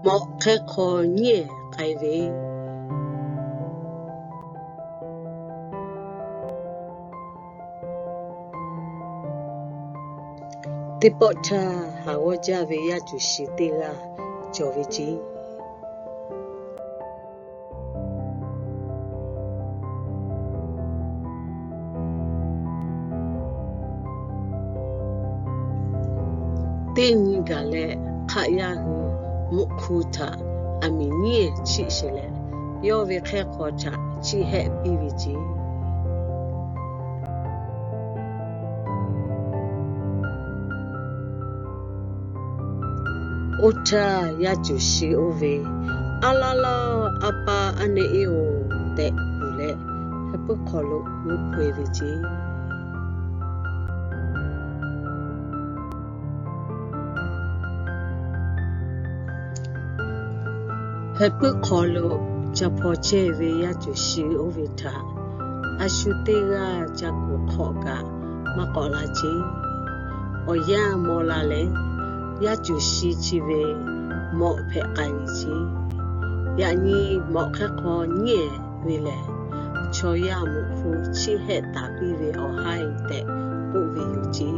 Mawꞈ hk'ehˇ hk'aw nyiˉ ehˍ k'ai ve. Teˇ pawˆ htaˇ, haˍ g'awˇ jaˇ ve yaˇ cuˬ shi teˇ g'aˇ cawˬ ve ce. Teˇ nyi gaˬ leh, hk'aˆ yaˇ hui mvuhˇ hkuˇ htaꞈ aˬ miˍ nyiˉ ehˍ chiˆ sheˍ leh, yawˇ ve hk'ehˇ hk'aw htaꞈ chiˆ hehˆ piˇ ve ce. Oˇ htaˇ, yaˇ cuˬ shi oˇ ve, Aˉ laˇ laˇ, a pa aˉ nehˆ eˇ-oˬ tehꞈ kuˬ leh, heh puiˉ hk'aw lo g'uˇ hpaw e ve ce. Heh puiˉ hk'aw lo ca hpaw chehˇ ve yaˇ cuˬ shi oˇ ve htaꞈ a shu teˇ g'aˇ ca kuˬ hk'awꞈ kaꞈ maˇ k'awꞈ la ce. Awˬ yanˇ maw la leh, yaˇ cuˬ shi chi ve mawꞈ hpehꞈ k'ai ve ce. Yaꞈ nyi mawꞈ hk'ehˇ hk'aw nyiˉ ehˍ ve lehˬ, chaw yaˇ mvuhˇ hkuˇ chiˆ hehˆ taˍ piˇ ve awˬ haiˇ tehꞈ k'oˆ ve yoˬ ce.